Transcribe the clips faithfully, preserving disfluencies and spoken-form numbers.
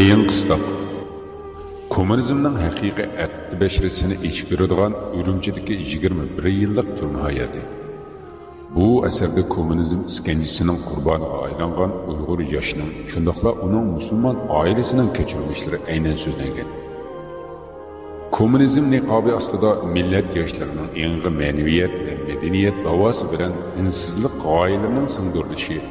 قىيىن قىستاق. كوممۇنىزمنىڭ ھەقىقىي ئەتتە بەشىرىسىنى ئېچىپ بېرىدىغان ئۈرۈمچىدىكى يىگىرمە بىر يىللىق تۈرمە ھاياتى. بۇ ئەسەردە كوممۇنىزم ئىسكەنجىسىنىڭ قۇربانىغا ئايلانغان ئۇيغۇر ياشىنىڭ، شۇنداقلا ئۇنىڭ مۇسۇلمان ئائىلىسىنىڭ كەچۈرمىشلىرى ئەينەن سۆزلەنگەن. كوممۇنىزم نىقابى ئاستىدا مىللەت ياشلىرىنىڭ ئېڭىغا مەنىۋىيەت ۋە مەدەنىيەت داۋاسى بىلەن دىنسىزلىق غايىلىرىنىڭ سىڭدۈرۈلۈشى،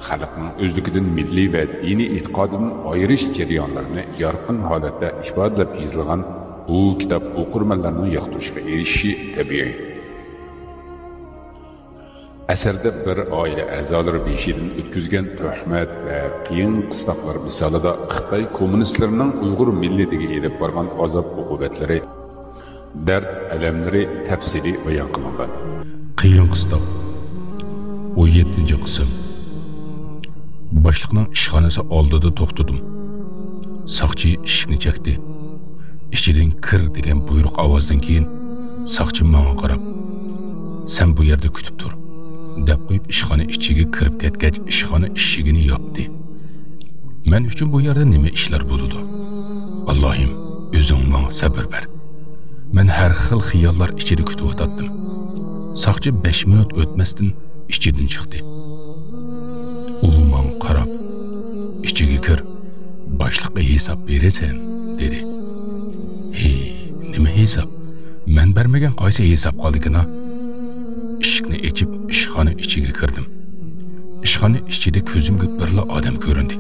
خەلقنىڭ ئۆزلۈكىدىن مىللىي ۋە دىنىي ئېتىقادىدىن ئايرىش جەريانلىرىنى يارقىن ھالەتتە ئىپادىلەپ يېزىلغان بۇ كىتاب ئوقۇرمەنلەرنىڭ ياقتۇرۇشىغا ئېرىشىشى تەبىئىي. ئەسەردە بىر ئائىلە ئەزالىرى بېشىدىن ئۆتكۈزگەن تۆھمەت ۋە قىيىن قىستاقلار مىسالىدا خىتاي كوممۇنىستلىرىنىڭ ئۇيغۇر مىللىتىگە ئېلىپ بارغان ئازاب-ئوقۇبەتلىرى، دەرد-ئەلەملىرى تەپسىلىي بايان قىلىنغان. قىيىن قىستاق. ئون يەتتىنچى قىسىم. باشلىقنىڭ ئىشخانىسى ئالدىدا توختىدىم. ساقچى ئىشىكنى چەكتى. «ئىچىدىن كىر» دېگەن بۇيرۇق ئاۋازدىن كېيىن، ساقچى ماڭا قاراپ، «سەن بۇ يەردە كۈتۈپ تۇر» دەپ قويۇپ، ئىشخانا ئىچىگە كىرىپ كەتكەچ، ئىشخانا ئىشىكىنى ياپتى. مەن ئۈچۈن بۇ يەردە نېمە ئىشلار بولىدۇ؟ ئاللاھىم، ئۆزۈڭ ماڭا سەبر بەر. مەن ھەر خىل خىياللار ئىچىدە كۈتۈۋاتاتتىم. ساقچى بەش مىنۇت ئۆتمەستىن ئىچىدىن چىقتى. ئۇ ماڭا قاراپ، «ئىچىگە كىر، باشلىققا ھېساب بېرىسەن» دېدى. ھېي، نېمە ھېساب؟ مەن بەرمىگەن قايسى ھېساب قالدىكىنا؟ ئىشىكنى ئېچىپ، ئىشخانا ئىچىگە كىردىم. ئىشخانا ئىچىدە كۆزۈمگە بىرلا ئادەم كۆرۈندى.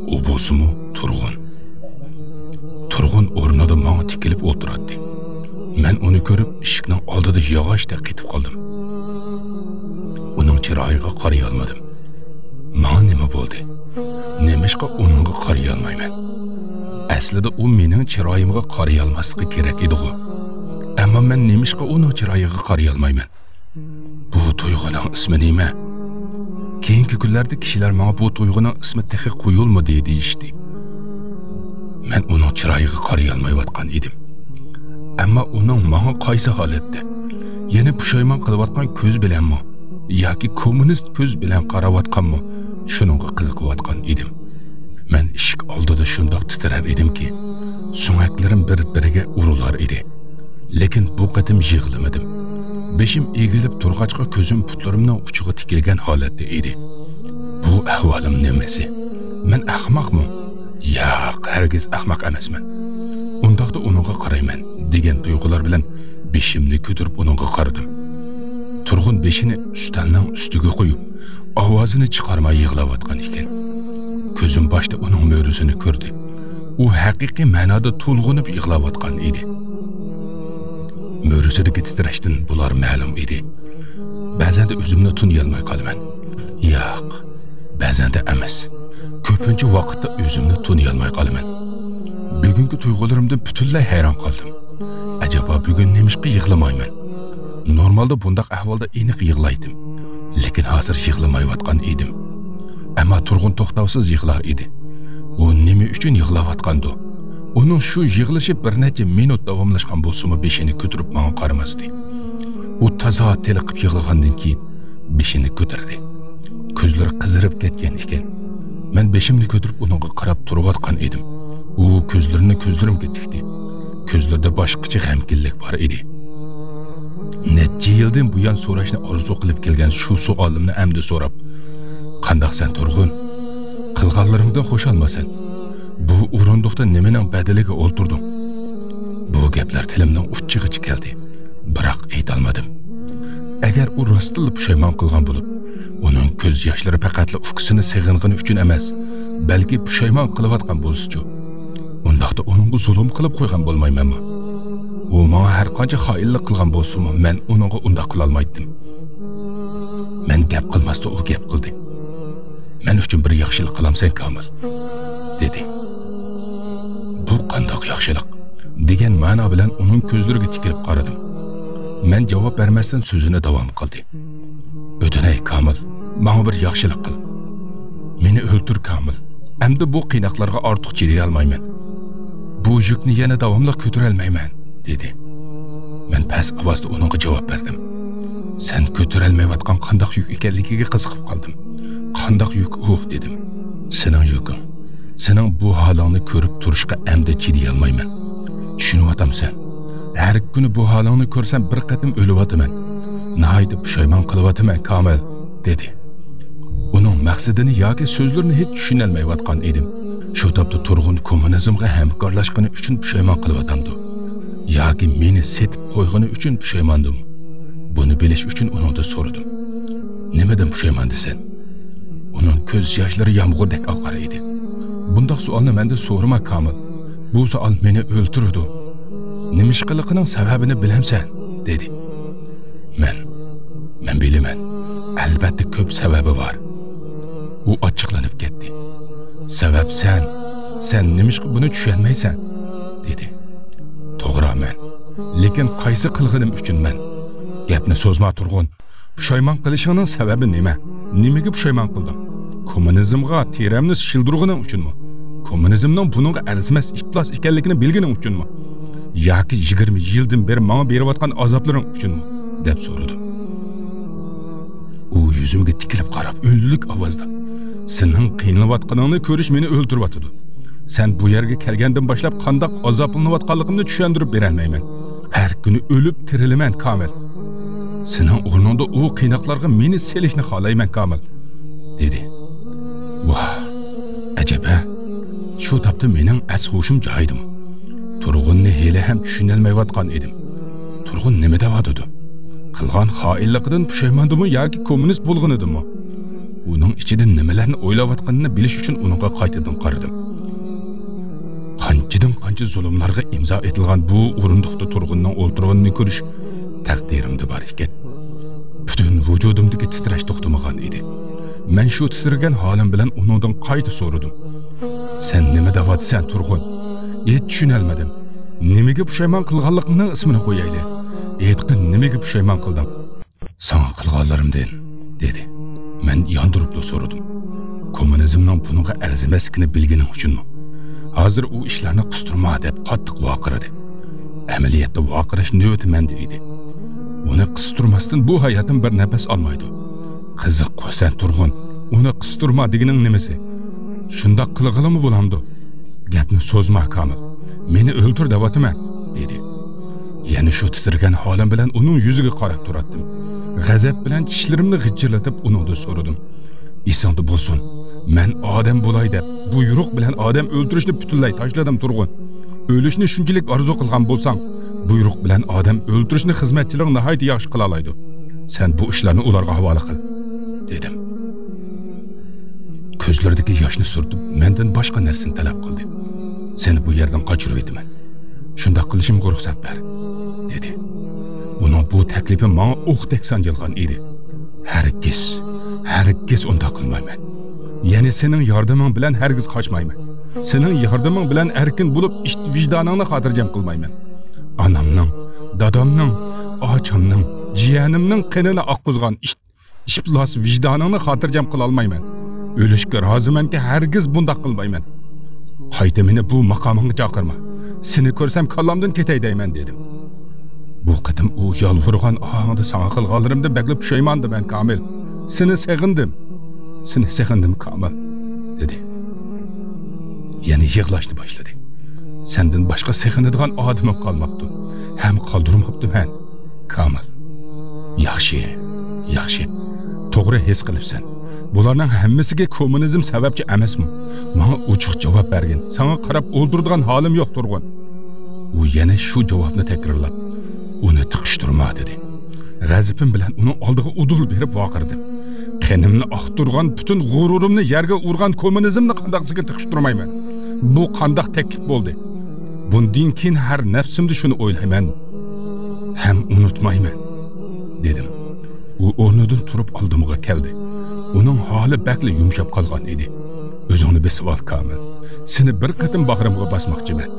ئۇ بولسىمۇ تۇرغۇن. تۇرغۇن ئورنىدا ماڭا تىكىلىپ ئولتۇراتتى. مەن ئۇنى كۆرۈپ، ئىشىكنىڭ ئالدىدا ياغاچتەك قېتىپ قالدىم. ئۇنىڭ چىرايىغا قارىيالمىدىم. ماڭا نېمە بولدى؟ نېمىشقا ئۇنىڭغا قارىيالمايمەن؟ ئەسلىدە ئۇ مېنىڭ چىرايىمغا قارىيالماسلىقى كېرەك ئىدىغۇ. ئەمما مەن نېمىشقا ئۇنىڭ چىرايىغا قارىيالمايمەن؟ بۇ تۇيغۇنىڭ ئىسمى نېمە؟ كېيىنكى كۈنلەردە كىشىلەر ماڭا بۇ تۇيغۇنىڭ ئىسمى تېخى قويۇلمىدى دېيىشتى. مەن ئۇنىڭ چىرايىغا قارىيالمايۋاتقان ئىدىم. ئەمما ئۇنىڭ ماڭا قايسى ھالەتتە، يەنى پۇشايمان قىلىۋاتقان كۆز بىلەنمۇ ياكى كوممۇنىست كۆز بىلەن قاراۋاتقانمۇ، شۇنىڭغا قىزىقىۋاتقان ئىدىم. مەن ئىشىك ئالدىدا شۇنداق تىترەر ئىدىمكى، سۆڭەكلىرىم بىر-بىرىگە ئۇرۇلار ئىدى. لېكىن بۇ قېتىم يىغلىمىدىم. بېشىم ئېگىلىپ تۇرغاچقا، كۆزۈم پۇتلىرىمنىڭ ئۇچىغا تىكىلگەن ھالەتتە ئىدى. بۇ ئەھۋالىم نېمىسى؟ مەن ئەخمەقمۇ؟ ياق، ھەرگىز ئەخمەق ئەمەسمەن. ئۇنداقتا ئۇنىڭغا قارايمەن، دېگەن تۇيغۇلار بىلەن بېشىمنى كۆتۈرۈپ ئۇنىڭغا قارىدىم. تۇرغۇن بېشىنى ئۈستەلنىڭ ئۈستىگە قويۇپ، ئاۋازىنى چىقارماي يىغلاۋاتقان ئىكەن. كۆزۈم باشتا ئۇنىڭ مۈرىسىنى كۆردى. ئۇ ھەقىقىي مەنادا تولغىنىپ يىغلاۋاتقان ئىدى. مۈرىسىدىكى تىترەشتىن بۇلار مەلۇم ئىدى. بەزەندە ئۆزۈمنى تونۇيالماي قالىمەن. ياق، بەزەندە ئەمەس. كۆپىنچە ۋاقىتتا ئۆزۈمنى تونۇيالماي قالىمەن. بۈگۈنكى تۇيغۇلىرىمدىن پۈتۈنلەي ھەيران قالدىم. ئەجەبا بۈگۈن نېمىشقا يىغلىمايمەن؟ نورمالدا بۇنداق ئەھۋالدا ئېنىق يىغلايتتىم. لېكىن ھازىر يىغلىمايۋاتقان ئىدىم. ئەمما تۇرغۇن توختاۋسىز يىغلار ئىدى. ئۇ نېمە ئۈچۈن يىغلاۋاتقاندۇ؟ ئۇنىڭ شۇ يىغلىشى بىر نەچچە مىنۇت داۋاملاشقان بولسىمۇ، بېشىنى كۆتۈرۈپ ماڭا قارىماستى. ئۇ تازا تېلىقىپ يىغلىغاندىن كېيىن بېشىنى كۆتۈردى. كۆزلىرى قىزىرىپ كەتكەن ئىكەن. مەن بېشىمنى كۆتۈرۈپ ئۇنىڭغا قاراپ تۇرۇۋاتقان ئىدىم. ئۇ كۆزلىرىنى كۆزلىرىمگە تىكتى. كۆزلىرىدە باشقىچە غەمكىنلىك بار ئىدى. نەچچە يىلدىن بۇيان سوراشنى ئارزۇ قىلىپ كەلگەن شۇ سوئالىمنى ئەمدى سوراپ، «قانداقسەن، تۇرغۇن؟ قىلغانلىرىڭدىن خۇشالمۇسەن؟ بۇ ئورۇندۇقتا نېمىنىڭ بەدىلىگە ئولتۇردۇڭ؟» بۇ گەپلەر تىلىمنىڭ ئۇچىغىچە كەلدى. بىراق ئېيتالمىدىم. ئەگەر ئۇ راستتىنلا پۇشايمان قىلغان بولۇپ، ئۇنىڭ كۆز ياشلىرى پەقەتلا ئۇكىسىنى سېغىنغىنى ئۈچۈن ئەمەس، بەلكى پۇشايمان قىلىۋاتقان بولسىچۇ؟ ئۇنداقتا ئۇنىڭغا زۇلۇم قىلىپ قويغان بولمايمەنمۇ؟ ئۇ ماڭا ھەر قانچە خائىنلىق قىلغان بولسىمۇ، مەن ئۇنىڭغا ئۇنداق قىلالمايتتىم. مەن گەپ قىلماستا ئۇ گەپ قىلدى. «مەن ئۈچۈن بىر ياخشىلىق قىلامسەن، كامىل؟» دېدى. «بۇ قانداق ياخشىلىق؟» دېگەن مەنا بىلەن ئۇنىڭ كۆزلىرىگە تىكىلىپ قارىدىم. مەن جاۋاب بەرمەستىن سۆزىنى داۋام قىلدى. «ئۆتۈنەي، كامىل، ماڭا بىر ياخشىلىق قىل. مېنى ئۆلتۈر، كامىل. ئەمدى بۇ قىيناقلارغا ئارتۇق چىدىيالمايمەن. بۇ يۈكنى يەنە داۋاملىق كۆتۈرەلمەيمەن» دېدى. مەن پەس ئاۋازدا ئۇنىڭغا جاۋاب بەردىم. «سەن كۆتۈرەلمەيۋاتقان قانداق يۈك ئىكەنلىكىگە قىزىقىپ قالدىم.» «قانداق يۈك ئۇ؟» دېدىم. «سېنىڭ يۈكۈڭ. سېنىڭ بۇ ھالىڭنى كۆرۈپ تۇرۇشقا ئەمدى چىدىيالمايمەن. چۈشىنىۋاتامسەن؟ ھەر كۈنى بۇ ھالىڭنى كۆرسەم، بىر قېتىم ئۆلۈۋاتىمەن. ناھايىتى پۇشايمان قىلىۋاتىمەن، كامىل، دېدى. ئۇنىڭ مەقسىتىنى ياكى سۆزلىرىنى ھېچ چۈشىنەلمەيۋاتقان ئىدىم. شۇ تاپتا تۇرغۇن كوممۇنىزمغا ھەمكارلاشقىنى ئۈچۈن پۇشايمان قىلىۋاتامدۇ؟ ياكى مېنى سېتىپ قويغىنى ئۈچۈن پۇشايماندىمۇ؟ بۇنى بىلىش ئۈچۈن ئۇنىڭدىن سورىدىم. نېمىدىن پۇشايمان دېسەن؟ ئۇنىڭ كۆز ياشلىرى يامغۇردەك ئاقار ئىدى. بۇنداق سوئالنى مەندىن سورىما، كامىل. بۇ سوئال مېنى ئۆلتۈرىدۇ. نېمىشقىلىقىنىڭ سەۋەبىنى بىلەمسەن؟ دېدى. مەن، مەن بىلىمەن. ئەلۋەتتە كۆپ سەۋەبى بار. ئۇ ئاچچىقلىنىپ كەتتى. سەۋەب سەن. سەن نېمىشقا بۇنى چۈشەنمەيسەن؟ دېدى. توغرا مەن. لېكىن قايسى قىلغىنىم ئۈچۈن مەن؟ گەپنى سوزما تۇرغۇن. پۇشايمان قىلىشىڭنىڭ سەۋەبى نېمە؟ نېمىگە پۇشايمان قىلدىڭ؟ كوممۇنىزمغا تېرەمنى شىلدۇرغىنىڭ ئۈچۈنمۇ؟ كوممۇنىزمنىڭ بۇنىڭغا ئەرزىمەس ئىپلاس ئىكەنلىكىنى بىلگىنىڭ ئۈچۈنمۇ؟ ياكى يىگىرمە يىلدىن بېرى ماڭا بېرىۋاتقان ئازابلىرىڭ ئۈچۈنمۇ؟ دەپ سورىدىم. ئۇ يۈزۈمگە تىكىلىپ قاراپ، ئۈنلۈك ئاۋازدا، سېنىڭ قىينىلىۋاتقىنىڭنى كۆرۈش مېنى ئۆلتۈرۈۋاتىدۇ. سەن بۇ يەرگە كەلگەندىن باشلاپ قانداق ئازابلىنىۋاتقانلىقىمنى چۈشەندۈرۈپ بېرەلمەيمەن. ھەر كۈنى ئۆلۈپ تىرىلىمەن، كامىل. سېنىڭ ئورنۇڭدا ئۇ قىيناقلارغا مېنى سېلىشنى خالايمەن، كامىل، دېدى. ۋاھ، ئەجەبە، شۇ تاپتا مېنىڭ ئەس-ھوشۇم جايىدىمۇ؟ تۇرغۇننى ھېلىھەم چۈشىنەلمەيۋاتقان ئىدىم. تۇرغۇن نېمە دەۋاتىدۇ؟ قىلغان خائىنلىقىدىن پۇشايماندىمۇ ياكى كوممۇنىست بولغىنىدىمۇ؟ ئۇنىڭ ئىچىدە نېمىلەرنى ئويلاۋاتقىنىنى بىلىش ئۈچۈن ئۇنىڭغا قايتىدىن قارىدىم. قانچىدىن قانچە زۇلۇملارغا ئىمزا ئېتىلغان بۇ ئورۇندۇقتا تۇرغۇننىڭ ئولتۇرغىنىنى كۆرۈش تەقدىرىمدە بار ئىكەن. پۈتۈن ۋۇجۇدۇمدىكى تىترەش توختىمىغان ئىدى. مەن شۇ تىترىگەن ھالىم بىلەن ئۇنىڭدىن قايتا سورىدىم. سەن نېمە دەۋاتىسەن، تۇرغۇن؟ ھېچ چۈشىنەلمىدىم. نېمىگە پۇشايمان قىلغانلىقىڭنىڭ ئىسمىنى قويايلى. ئېيتقىن، نېمىگە پۇشايمان قىلدىڭ؟ ساڭا قىلغانلىرىمدىن، دېدى. مەن ياندۇرۇپلا سورىدىم. كوممۇنىزمنىڭ بۇنىڭغا ئەرزىمەسلىكىنى بىلگىنىڭ ئۈچۈنمۇ؟ ھازىر ئۇ ئىشلارنى قىستۇرما، دەپ قاتتىق ۋارقىرىدى. ئەمەلىيەتتە ۋارقىراش نۆۋىتى مەندە ئىدى. ئۇنى قىستۇرماستىن بۇ ھاياتىم بىر نەپەس ئالمايدۇ. قىزىق، سەن تۇرغۇن، ئۇنى قىستۇرما دېگىنىڭ نېمىسى؟ شۇنداق قىلغىلىمۇ بولامدۇ؟ گەپنى سوزما، كامىل. مېنى ئۆلتۈر دەۋاتىمەن، دېدى. يەنە شۇ تىترىگەن ھالىم بىلەن ئۇنىڭ يۈزىگە قاراپ تۇراتتىم. غەزەپ بىلەن چىشلىرىمنى غىچىرلىتىپ ئۇنىڭدىن سورىدىم. ئېسىڭدە بولسۇن، مەن ئادەم بولاي دەپ، بۇيرۇق بىلەن ئادەم ئۆلتۈرۈشنى پۈتۈنلەي تاشلىدىم، تۇرغۇن. ئۆلۈشنى شۇنچىلىك ئارزۇ قىلغان بولساڭ، بۇيرۇق بىلەن ئادەم ئۆلتۈرۈشنى خىزمەتچىلىرىڭ ناھايىتى ياخشى قىلالايدۇ. سەن بۇ ئىشلارنى ئۇلارغا ھاۋالە قىل، دېدىم. كۆزلىرىدىكى ياشنى سۈرتۈپ، مەندىن باشقا نەرسىنى تەلەپ قىلدى. سېنى بۇ يەردىن قاچۇرۇۋېتىمەن. شۇنداق قىلىشىمغا رۇخسەت بەر، دېدى. ئۇنىڭ بۇ تەكلىپى ماڭا ئوقتەك سانجىلغان ئىدى. ھەرگىز، ھەرگىز ئۇنداق قىلمايمەن. يەنى سېنىڭ ياردىمىڭ بىلەن ھەرگىز قاچمايمەن. سېنىڭ ياردىمىڭ بىلەن ئەركىن بولۇپ، ئىت ۋىجدانىڭنى خاتىرجەم قىلمايمەن. ئانامنىڭ، دادامنىڭ، ئاچامنىڭ، جىيەنىمنىڭ قېنىنى ئاققۇزغان ئىت ئىپلاس ۋىجدانىڭنى خاتىرجەم قىلالمايمەن. ئۆلۈشكە رازىمەنكى، ھەرگىز بۇنداق قىلمايمەن. قايتا مېنى بۇ ماقامىڭغا چاقىرما. سېنى كۆرسەم كاللامدىن كېتەي دەيمەن، دېدىم. بۇ قېتىم ئۇ يالۋۇرغان ئاھاڭدا ساڭا قىلغانلىرىمدىن بەكلا پۇشايماندىمەن، كامىل. سېنى سېغىندىم. سېنى سېغىندىم، كامىل، دېدى. يەنە يىغلاشنى باشلىدى. سەندىن باشقا سېغىنىدىغان ئادىمىم قالماپتۇ. ھەم قالدۇرماپتىمەن، كامىل. ياخشى، ياخشى. توغرا ھېس قىلىپسەن. بۇلارنىڭ ھەممىسىگە كوممۇنىزم سەۋەبچى ئەمەسمۇ؟ ماڭا ئوچۇق جاۋاب بەرگىن. ساڭا قاراپ ئولتۇرىدىغان ھالىم يوق، تۇرغۇن. ئۇ يەنە شۇ جاۋابنى تەكرارلاپ، ئۇنى تىقىشتۇرما، دېدى. غەزىپىم بىلەن ئۇنىڭ ئالدىغا ئۇدۇل بېرىپ ۋارقىرىدىم. قېنىمنى ئاقتۇرغان، پۈتۈن غۇرۇرۇمنى يەرگە ئۇرغان كوممۇنىزمنى قانداقسىگە تىقىشتۇرمايمەن؟ بۇ قانداق تەكلىپ بولدى؟ بۇندىن كېيىن ھەر نەپسىمدە شۇنى ئويلايمەن. ھەم ئۇنتۇمايمەن، دېدىم. ئۇ ئورنىدىن تۇرۇپ ئالدىمغا كەلدى. ئۇنىڭ ھالى بەكلا يۇمشاپ قالغان ئىدى. ئۆزۈڭنى بېسىۋال، كامىل. سېنى بىر قېتىم باغرىمغا باسماقچىمەن.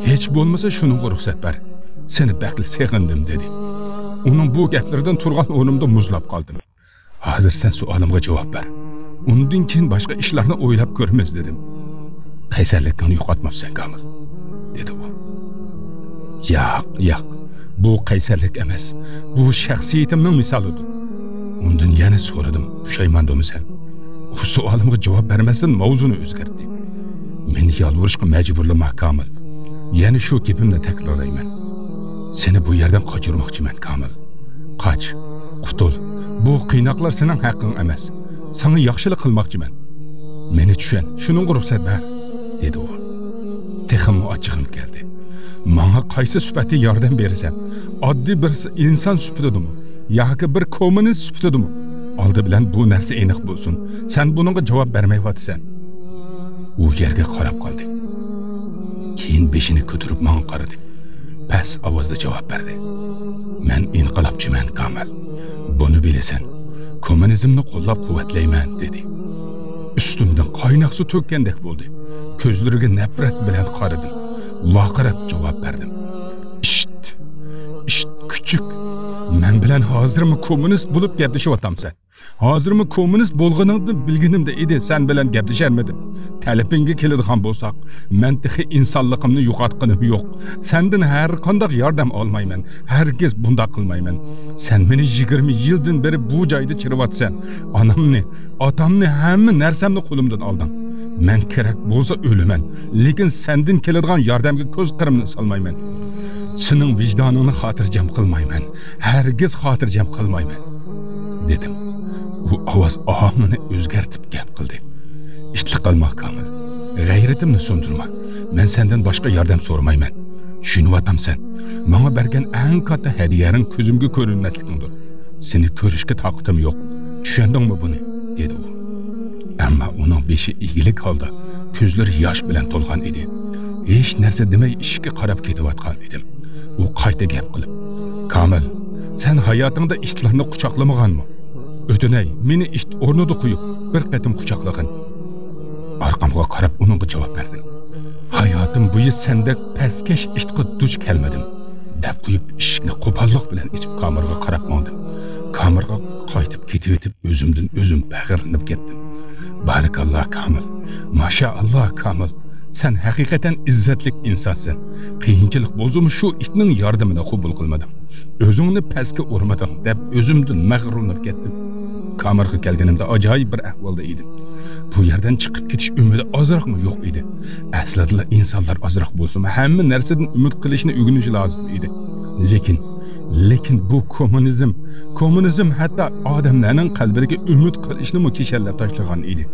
ھېچ بولمىسا شۇنىڭغا رۇخسەت بەر. سېنى بەكلا سېغىندىم، دېدى. ئۇنىڭ بۇ گەپلىرىدىن تۇرغان ئورنۇمدا مۇزلاپ قالدىم. ھازىر سەن سوئالىمغا جاۋاب بەر. ئۇندىن كېيىن باشقا ئىشلارنى ئويلاپ كۆرىمىز، دېدىم. قەيسەرلىكىڭنى يوقاتماپسەن، كامىل، دېدى ئۇ. ياق، ياق، بۇ قەيسەرلىك ئەمەس، بۇ شەخسىيىتىمنىڭ مىسالىدۇر. ئۇندىن يەنە سورىدىم، پۇشايماندىمۇسەن؟ ئۇ سوئالىمغا جاۋاب بەرمەستىن ماۋزۇنى ئۆزگەرتتى. مېنى يالۋۇرۇشقا مەجبۇرلىما، كامىل. يەنە شۇ گېپىمنى تەكرارلايمەن. سېنى بۇ يەردىن قاچۇرماقچىمەن، كامىل. قاچ، قۇتۇل. بۇ قىيناقلار سېنىڭ ھەققىڭ ئەمەس. ساڭا ياخشىلىق قىلماقچىمەن. مېنى چۈشەن، شۇنىڭغا رۇخسەت بەر، دېدى ئۇ. تېخىمۇ ئاچچىقىم كەلدى. ماڭا قايسى سۈپەتتە ياردەم بېرىسەن؟ ئاددىي بىر ئىنسان سۈپىتىدىمۇ ياكى بىر كوممۇنىست سۈپىتىدىمۇ؟ ئالدى بىلەن بۇ نەرسە ئېنىق بولسۇن، سەن بۇنىڭغا جاۋاب بەرمەيۋاتىسەن. ئۇ يەرگە قاراپ قالدى. كېيىن بېشىنى كۆتۈرۈپ ماڭا قارىدى. پەس ئاۋازدا جاۋاب بەردى. مەن ئىنقىلابچىمەن، كامىل. بۇنى بىلىسەن. كوممۇنىزمنى قوللاپ قۇۋۋەتلەيمەن، دېدى. ئۈستۈمدىن قايناق سۇ تۆككەندەك بولدى. كۆزلىرىگە نەپرەت بىلەن قارىدىم. ۋارقىراپ جاۋاب بەردىم. ئىشت، ئىشت، كۈچۈك. مەن بىلەن ھازىرمۇ كوممۇنىست بولۇپ گەپلىشىۋاتامسەن؟ ھازىرمۇ كوممۇنىست بولغىنىڭنى بىلگىنىمدە ئىدى، سەن بىلەن گەپلىشەلمىدىم. تەلىپىڭگە كېلىدىغان بولساق، مەن تېخى ئىنسانلىقىمنى يوقاتقىنىم يوق. سەندىن ھەر قانداق ياردەم ئالمايمەن. ھەرگىز بۇنداق قىلمايمەن. سەن مېنى يىگىرمە يىلدىن بېرى بۇ جايدا چىرىۋاتىسەن. ئانامنى، ئاتامنى، ھەممە نەرسەمنى قولۇمدىن ئالدىڭ. مەن كېرەك بولسا ئۆلىمەن، لېكىن سەندىن كېلىدىغان ياردەمگە كۆز قىرىمنى سالمايمەن. سېنىڭ ۋىجدانىڭنى خاتىرجەم قىلمايمەن، ھەرگىز خاتىرجەم قىلمايمەن، دېدىم. ئۇ ئاۋاز ئاھاڭىنى ئۆزگەرتىپ گەپ قىلدى. ئىتلىق قىلما، كامىل. غەيرىتىمنى سۇندۇرما. مەن سەندىن باشقا ياردەم سورىمايمەن. چۈشىنىۋاتامسەن؟ ماڭا بەرگەن ئەڭ كاتتا ھەدىيەڭ كۆزۈمگە كۆرۈنمەسلىكىڭدۇر. سېنى كۆرۈشكە تاقىتىم يوق. چۈشەندىڭمۇ بۇنى؟ دېدى ئۇ. ئەمما ئۇنىڭ بېشى ئىگىلىك ھالدا، كۆزلىرى ياش بىلەن تولغان ئىدى. ھېچ نەرسە دېمەي ئىشىككە قاراپ كېتىۋاتقان ئىدىم. ئۇ قايتا گەپ قىلىپ، كامىل، سەن ھاياتىڭدا ئىتلارنى قۇچاقلىمىغانمۇ؟ ئۆتۈنەي، مېنى ئىت ئورنىدا قويۇپ، بىر قېتىم قۇچاقلىغىن. ئارقامغا قاراپ ئۇنىڭغا جاۋاب بەردىم. ھاياتىم بويى سەندەك پەسكەش ئىتقا دۇچ كەلمىدىم، دەپ قويۇپ، ئىشىكنى قوپاللىق بىلەن ئېچىپ، كامېرغا قاراپ ماڭدىم. كامېرغا قايتىپ كېتىۋېتىپ، ئۆزۈمدىن ئۆزۈم پەخىرلىنىپ كەتتىم. بارىكاللا، كامىل. ماشائاللا، كامىل. سەن ھەقىقەتەن ئىززەتلىك ئىنسانسەن. قىيىنچىلىق بولسىمۇ، شۇ ئىتنىڭ ياردىمىنى قوبۇل قىلمىدىڭ. ئۆزۈڭنى پەسكە ئۇرمىدىڭ، دەپ ئۆزۈمدىن مەغرۇرلىنىپ كەتتىم. كامېرغا كەلگىنىمدە ئاجايىپ بىر ئەھۋالدا ئىدىم. بۇ يەردىن چىقىپ كېتىش ئۈمىدى ئازراقمۇ يوق ئىدى. ئەسلىدىلا ئىنسانلار ئازراق بولسىمۇ، ھەممە نەرسىدىن ئۈمىد قىلىشنى ئۆگىنىشى لازىم ئىدى. لېكىن، لېكىن بۇ كوممۇنىزم، كوممۇنىزم ھەتتا ئادەملەرنىڭ قەلبىدىكى ئۈمىد قىلىشنىمۇ كىشەنلەپ تاشلىغان ئىدى.